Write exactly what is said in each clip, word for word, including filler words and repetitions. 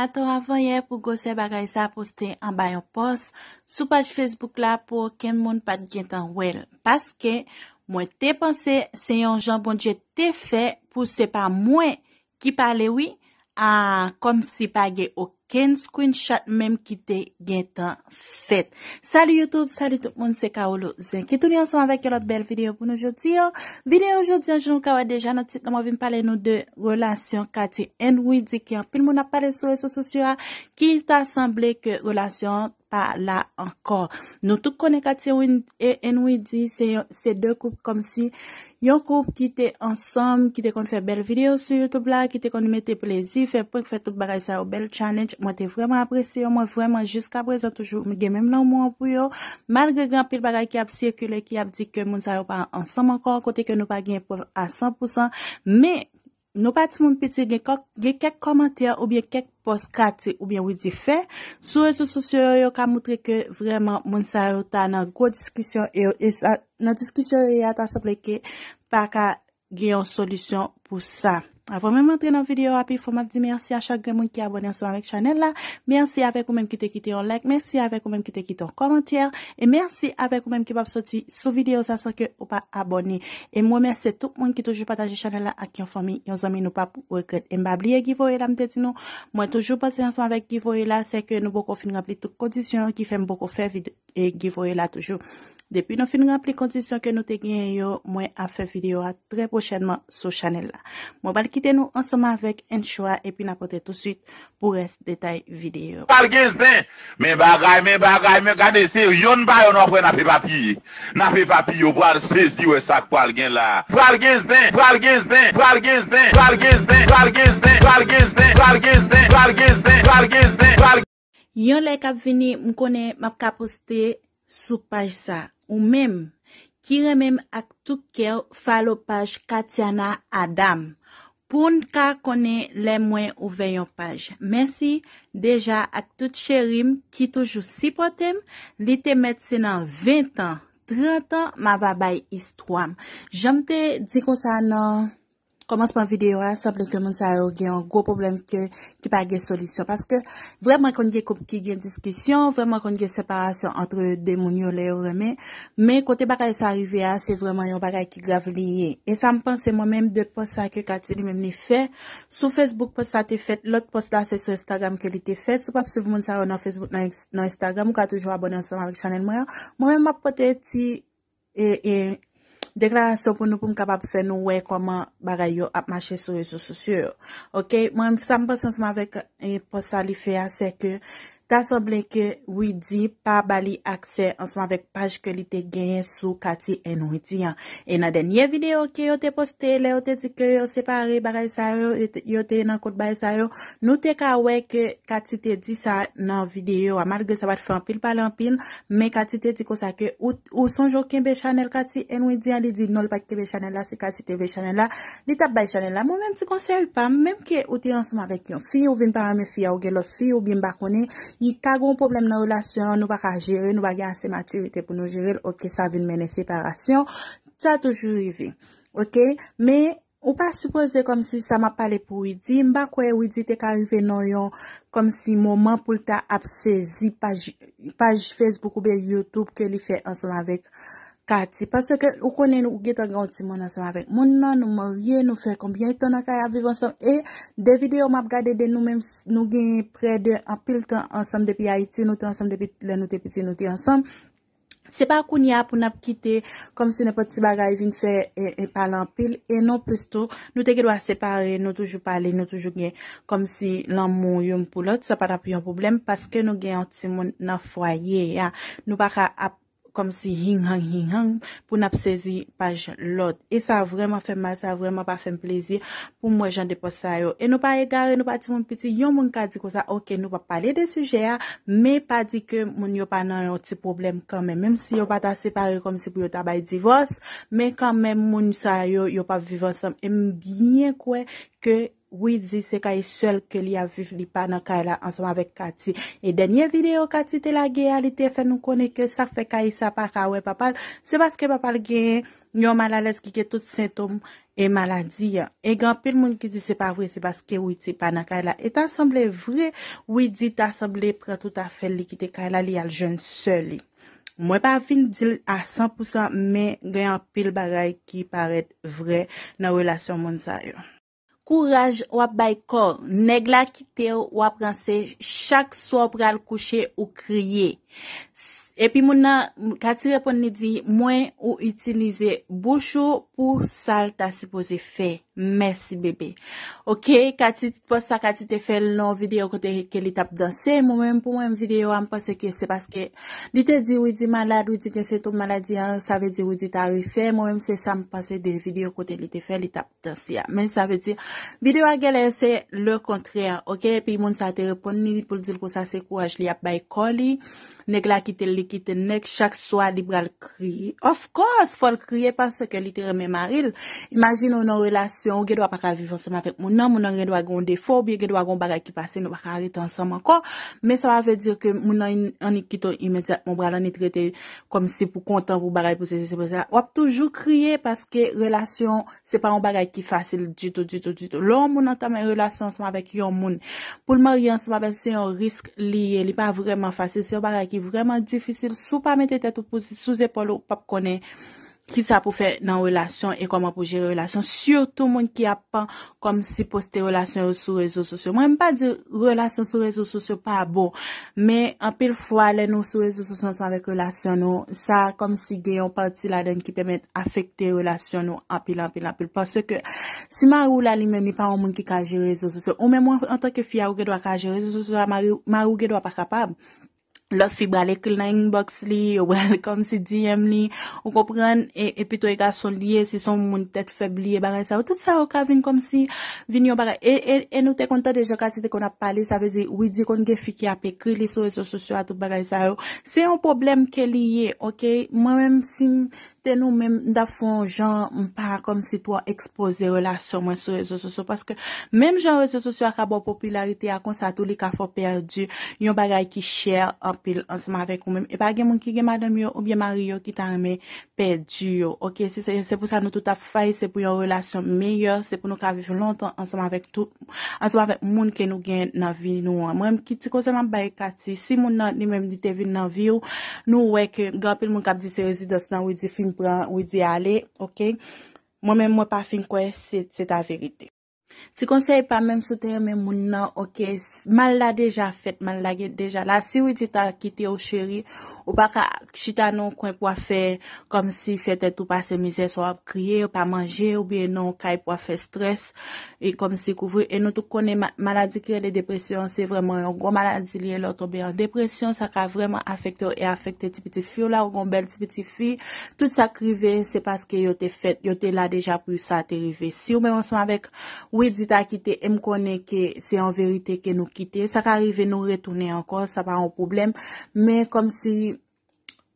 Maten avanyè pou gwosè bagay sa poste anba yon pòs sou paj Facebook la pou okenn moun pa t gentan wè l. Paske mwen te panse se yon jan Bondye te fè pou se pa mwen ki pale wi, a kòmsi pa gen okenn screenshot menm ki te gentan fèt. Salut YouTube, salut tout moun, se Carolo Zen ki tounen ansanm avèk yon lòt bèl videyo pou nou jodi an. Videyo jodi an, jan nou ka wè deja nan tit la, mwen vin pale nou de relasyon Katy and Widy ki anpil moun ap pale sou rezo sosyo a, ki ta sanble ke relasyon an pa la ankò. Nou tout konnen Katy and Widy se de koup kòmsi yon koup ki te ansanm, ki te konn fè bèl videyo sou YouTube la, ki te konn mete plezi, fè prank, fè tout bagay sa yo, bèl challenge. Mwen te vrèman apresye yo, mwen vrèman jiska prezan toujou gen menm lanmou an pou yo. Malgre gen anpil bagay ki ap sikile, ki ap di ke moun sa yo pa ansanm ankò, kote ke nou pa gen prèv a san pou san, men nou pa timoun piti, gen kèk kòmantè oubyen kèk pòs Katy oubyen Widy fè sou rezo sosyo yo, yo ka montre ke vrèman moun sa yo ta nan gwo diskisyon e nan diskisyon yo ye a ta sanble ke pa ka gen yon solisyon pou sa. Avan menm antre nan videyo a pi fon, m ap di mèsi a chak grenn moun ki abòne ansanm avèk chanèl la. Mèsi avèk ou menm ki te kite yon like. Mèsi avèk ou menm ki te kite yon kòmantè. E mèsi avèk ou menm ki p ap soti sou videyo sa san ke ou pa abòne. E m remèsye tout moun ki toujou pataje chanèl la ak yon fanmi, yon zanmi, nou p ap regrèt. E m pa bliye giveaway la m te di nou. Mwen toujou panse ansanm avèk giveaway la, se ke nou poko fin ranpli tout kondisyon yo ki fè m poko fè videyo e giveaway la toujou. Depi nou fin ranpli kondisyon ke nou te genyen yo, mwen ap fè videyo a trè pwochènman sou chanèl la. Mwen pral kite nou ansanm avèk Enchwa epi n ap pote touswit pou rès detay videyo. Pral gen zen, men bagay, men bagay, men gade se yonn pa yonn w ap wè n ap epapiye. N ap epapiye, w pral sezi wè sa k pral gen la. Pral gen zen, pral gen zen, pral gen zen, pral gen zen, pral gen zen, pral gen zen, pral gen zen, pral gen zen, pral gen zen, pral gen zen, pral gen zen. Yon lè k ap vini, m konnen m ap ka poste sou paj sa. Ou menm ki renmen m ak tout kè w, follow paj Katiana Adam pou n ka konnen lè mwen ouvè yon paj. Mèsi deja ak tout cheri m ki toujou sipòte m. Li te mèt se nan ven tan, trant an, m ava bay istwa m. Jan m te di konsa nan kòmansman videyo a, sanble ke moun sa yo gen yon gwo pwoblèm ke, ki pa gen solisyon. Paske vrèman konn gen koup ki gen diskisyon, vrèman konn gen separasyon antre de moun yo lè yo renmen. Men kote bagay sa rive a, se vrèman yon bagay ki grav li ye. E sa m panse mwen menm de pòs sa ke Katy li menm li fè sou Facebook, pòs sa te fèt, lòt pòs la se sou Instagram ke li te fèt. Si w p ap swiv moun sa yo nan Facebook, nan, nan Instagram, ou ka toujou abòne ansanm avèk chanèl mwen an. Mwen menm m ap pote ti e, e, deklarasyon pou nou, pou m kapab fè nou wè kòman bagay yo ap mache sou rezo sosyo yo. Oke, mwen, sa m panse ansanm avèk, e, pòs sa li fè a, se ke ta sanble ke Widy pa ba li aksè ansanm avèk paj ke li te genyen sou Katy and Widy an. E nan dènye videyo ke yo te poste, lè yo te di ke yo separe, bagay sa yo, yo te, yo te nan kont bagay sa yo, nou te ka wè ke Katy te di sa nan videyo a. Malgre sa pa t fè anpil pale anpil, men Katy te di konsa ke ou, ou sonje w kenbe chanèl Katy and Widy an, li di non, li pa t kenbe chanèl la, si Katy te kenbe chanèl la, li t ap bay chanèl la. Mwen menm ti konsèy pa m, menm ke ou te ansanm avèk yon fi, ou vin pa renmen fi a, ou gen lòt fi, oubyen m pa konnen, li ka gen yon pwoblèm nan relasyon an, nou pa ka jere, nou pa gen ase matirite pou nou jere l, oke, sa vin mennen separasyon, sa toujou rive. Oke, men ou pa sipoze kòmsi sa m ap pale pou Widy. M pa kwè Widy te ka rive nan yon kòmsi moman pou l ta ap sezi paj, paj Facebook oubyen YouTube ke li fè ansanm avèk Katy. Paske ou konnen ou gentan gen yon timoun ansanm avèk moun nan, nou marye, nou fè konbyen tan nan kay ap viv ansanm. E de videyo m ap gade de nou menm, nou gen prè de anpil tan ansanm depi Ayiti, nou te ansanm depi lè nou te piti, nou te ansanm. Se pa kounye a pou n ap kite kòmsi nenpòt ti bagay vin fè, e, e, pale anpil. E non plis tou, nou te gen dwa separe, nou toujou pale, nou toujou gen kòmsi lanmou youn pou lòt, sa pa t ap yon pwoblèm paske nou gen yon timoun nan fwaye a. Nou pa ka ap kòmsi hing hang, hing hang pou n ap sezi paj lòt. E sa vrèman fè m mal, sa vrèman pa fè m plezi pou m wè jan de pòs sa yo. E nou pa egare, nou pa timoun piti. Yon moun ka di konsa, oke, nou p ap pale de sijè a, men pa di ke moun yo pa nan yon ti pwoblèm kanmenm. Menm si yo pa ta separe kòmsi pou yo ta bay divòs, men kanmenm moun sa yo, yo p ap viv ansanm. E m byen kwè ke Widy se kay sèl ke li ap viv, li pa nan kay la ansanm avèk Katy. E dènye videyo Katy te lage a, li te fè nou konnen ke sa k fè kay sa pa ka wè papa l, se paske papa l gen Yon malalèz ki gen tout sentom e maladi an. E gen anpil moun ki di se pa vre, se paske Widy pa nan kay la. E ta sanble vre, Widy ta sanble pran tout afè l, li kite kay la, li al jwenn sè li. Mwen pa vin di l a san pou san, men gen anpil bagay ki parèt vre nan relasyon moun sa yo. Kouraj w ap bay kò w. Nèg la kite w, w ap ranse. Chak swa w pral kouche, ou kriye. Epi moun nan, Katy reponn li di, mwen ou itilize bouch ou pou sa l ta sipoze fè. Mèsi bebe. Ok, Katy, pòs sa Katy te fè l nan yon videyo kote ke li t ap danse. Mwen menm pou mwen videyo a, m panse ke se paske li te di Widy malad, Widy gen sentom maladi an, sa vle di Widy ta refè. Mwen menm se sa m panse de videyo kote li te fè, li t ap danse a. Men sa vle di, videyo a genlè se le kontrè, ok? Epi moun sa te reponn li pou l di l konsa se kouraj li ap bay kò li. Nèg la kite l, li kite nèg, chak swa li pral kriye. Of course, fò l kriye paske li te renmen mari l. Imajine w nan relasyon, ou gen dwa pa ka viv ansanm avèk moun nan, moun nan gen dwa gen yon defo, oubyen gen dwa gen yon bagay ki pase, nou pa ka rete ansanm ankò. Men sa pa vle di ke moun nan annik kite w imedyatman, ou pral annik rete kòmsi pou kontan pou bagay pou sesi, se pou sa. W ap toujou kriye paske relasyon se pa yon bagay ki fasil ditou, ditou, ditou. Lè yon moun antanmen relasyon ansanm avèk yon moun, pou l marye ansanm avè l, se yon risk li ye. Li pa vrèman fasil. Se yon bagay ki vrèman difisil. Si w pa mete tèt ou pou, sou zepòl ou, w p ap konnen kisa pou fè nan relasyon e kòman pou jere relasyon. Sitou moun ki ap kòmsi poste relasyon yo sou rezo sosyo. Mwen, m pa di relasyon sou rezo sosyo pa bon, men anpil fwa, lè nou sou rezo sosyo ansanm avèk relasyon nou, sa kòmsi gen yon pati ladan ki pèmèt afekte relasyon nou anpil, anpil, anpil. Paske si mari w la li menm, li pa yon moun ki ka jere rezo sosyo, ou menm antanke fi a, ou gen dwa ka jere rezo sosyo a, mari, mari w gen dwa pa kapab. Lòt fi pral ekri l nan inbox li, yo pral kòmsi D M li, ou konprann, e, e pito e gason li ye, si se yon moun tèt fèb li ye, bagay sa yo, tout sa yo ka vin kòmsi, vin yon bagay. E, e, e nou te konn tande jan Katy te konn ap pale, sa vle di, Widy konn gen fi ki ap ekri li sou rezo sosyo a, tout bagay sa yo. Se yon pwoblèm ke li ye, ok? Mwen menm, si m te nou menm, m t ap fè yon jan, m pa kòmsi twò ekspoze relasyon mwen sou rezo sosyo, paske menm jan rezo sosyo a ka ba w popilarite a, konsa tou li ka fè w pèdi yon bagay ki chè anpil ansanm avèk ou menm. E pa gen moun ki gen madanm yo oubyen mari yo ki ta renmen pèdi yo, ok? Se, se, se pou sa nou tout ap fight, se pou yon relasyon meyè, se pou nou ka viv lontan ansanm avèk tout, ansanm avèk moun ke nou gen nan vi nou an. Mwen menm ki ti konsèy m ap bay Katy, si moun nan li menm li te vin nan vi w, nou wè ke gen anpil moun k ap di se rezidans nan Widy fin pran, Widy ale, ok? Mwen menm mwen pa fin kwè se, se ta verite. Ti konsèy pa, menm si w te renmen moun nan, ok, s-, mal la deja fèt, mal la gen deja la. Si Widy ta kite w cheri, ou pa ka chita nan yon kwen pou w ap fè kòmsi fè tèt ou pase mizè, swa w ap kriye, ou pa manje, oubyen nan yon kay pou w ap fè strès, e kòmsi kouvri. E nou tout konnen ma-, maladi ki rele depresyon, se vrèman yon gwo maladi li ye. Lè w tonbe an depresyon, sa ka vrèman afekte w e afekte ti pitit fi w la, ou gen yon bèl ti pitit fi. Tout sa k rive, se paske yo te fèt, yo te la deja pou sa te rive. Si w menm ansanm avèk Widy ta kite, e m konnen ke se yon verite ke nou kite, sa ka rive nou retounen ankò, sa pa yon pwoblèm. Men kòmsi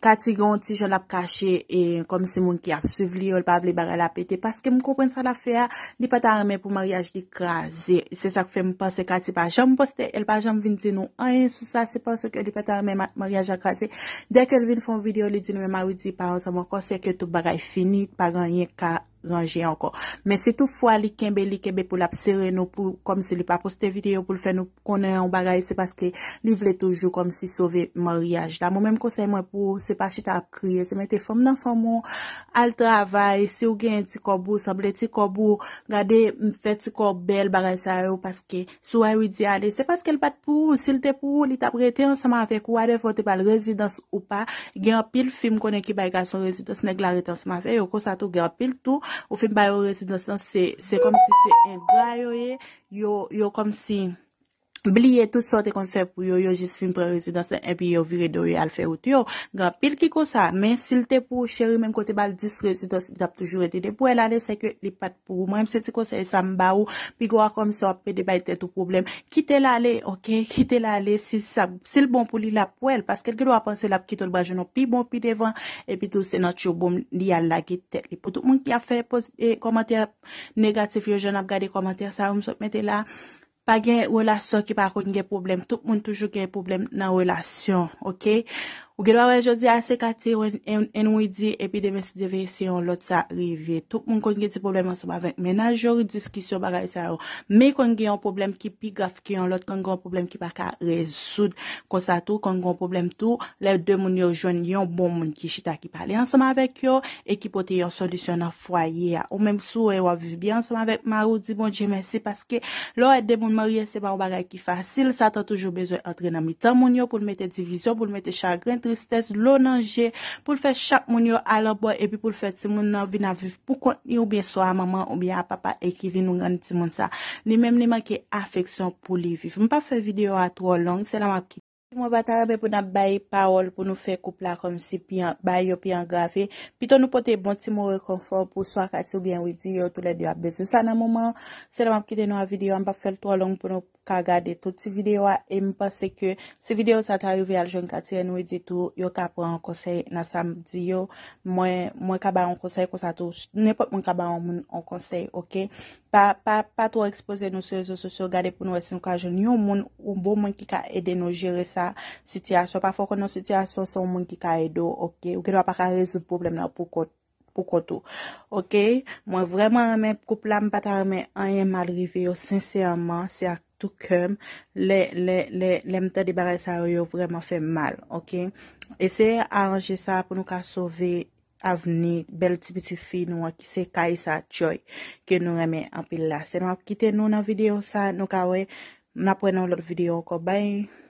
Katy gen yon ti jan l ap kache, e kòmsi moun ki ap swiv li yo, l pa vle bagay la pete. Paske m konprann sa l ap fè a, li pa ta renmen pou maryaj li kraze. Se sa k fè m panse Katy pa janm poste, e l pa janm vin di nou anyen sou sa. Se paske li pa ta renmen ma-, maryaj la kraze. Dèke l vin fè yon videyo, li di nou menm a Widy pa ansanm ankò, se ke tout bagay fini, pa gen anyen ka ranje ankò. Men si toutfwa li kenbe, li kenbe pou l ap sere nou, pou kòmsi li pa poste videyo pou l fè nou konnen yon bagay, se paske li vle toujou kòmsi sove maryaj la. Mwen menm konsèy mwen pou ou, se pa chita ap kriye, se mete fanm nan fanm ou, al travay, si w gen ti kòb ou, sanble ti kòb ou, gade, m, fè ti kòb bèl, bagay sa yo, paske si w wè Widy ale, se paske l pa t pou ou, si l te pou ou, li t ap rete ansanm avèk ou, whatever w te pral rezidans ou pa, gen anpil fi m konnen ki bay gason rezidans, nèg la rete ansanm avè yo, konsa tou gen anpil tou, ou fin ba yo rezidans lan, se, se kòmsi se engra yo ye, yo, yo kòmsi bliye tout sa w te konn fè pou yo, yo jis fin pran rezidans lan, epi yo vire do yo al fè wout yo. Gen anpil ki konsa, men si l te pou ou, cheri, menm ke w te ba l dis rezidans, li t ap toujou rete. Depi w wè l ale, se ke li pa t pou ou. Mwen menm, se ti konsèy sa m ba ou, piga w kòmsi w ap pede bay tèt ou pwoblèm. Kite l ale, ok? Kite l ale, si sa, si l bon pou li, l ap wè l, paske l gen dwa panse l ap kite w, l pral jwenn yon pi bon pi devan, epi tou se nan tchouboum li al lage tèt li. Pou tout moun ki ap fè poz-, e, kòmantè negatif yo, jan n ap gade kòmantè sa yo m sot mete la, pa gen relasyon ki pa konn gen pwoblèm. Tout moun toujou gen pwoblèm nan relasyon, ok? Ou gen dwa wè jodi a se Katy, Wendy epi demen si Dye vle se yon lòt sa rive. Tout moun konn gen ti pwoblèm ansanm avèk mennaj yo, diskisyon, bagay sa yo. Men konn gen yon pwoblèm ki pi grav ke yon lòt, konn gen yon pwoblèm ki pa ka rezoud. Konsa tou, konn gen yon pwoblèm tou, lè de moun yo jwenn yon bon moun ki chita, ki pale ansanm avèk yo e ki pote yon solisyon nan fwaye a. Ou menm si w wè w ap viv byen ansanm avèk mari w, di Bondye mèsi, paske lè w wè de moun marye, se pa yon bagay ki fasil. Satan toujou bezwen antre nan mitan moun yo pou l mete divizyon, pou l mete chagren, tristès, dlo nan je, pou l fè chak moun yo al anbò epi pou l fè timoun nan vin ap viv pou kont li oubyen swa a manman oubyen a papa e ki vin rann timoun sa. Li menm li manke afeksyon pou li viv. M p ap fè videyo a twò long, se la m ap kite. Mwen pa ta renmen pou n ap bay pawòl pou nou fè koup la kòmsi pi an, bay yo pi angrave. Pito nou pote bon ti mo rekonfò pou swa Katy oubyen Wendy, yo toulède ap bezwen sa nan moman an. Se la m ap kite nou a videyo a, m p ap fè l twò long pou nou ka gade tout ti videyo a, e m panse ke si videyo sa ta rive al jwenn Katy and Wendy tou, yo ka pran yon konsèy nan sa m di yo. Mwen, mwen ka ba yon konsèy konsa tou, nenpòt moun ka ba yon moun yon konsèy, oke? Pa, pa, pa twò ekspoze nou sou rezo sosyo, gade pou nou wè si nou ka jwenn yon moun, yon bon moun ki ka ede nou jere sa, sitiyasyon. Pafwa w konn nan sitiyasyon, se yon moun ki ka ede w, oke? Ou gen dwa pa ka rezoud pwoblèm nan pou kont, pou kont ou, oke? Mwen vrèman renmen koup la, m pa ta renmen anyen mal rive yo, sensèman, se ak tou kè m. Lè, lè, lè, lè m tande bagay sa yo, yo vrèman fè m mal, oke? Eseye aranje sa pou nou ka sove avni bèl ti pitit fi nou an ki se Kaïssa Joy, ke nou renmen anpil la. Se m ap kite nou nan videyo sa, nou ka wè, n ap wè nan lòt videyo ankò. Bay.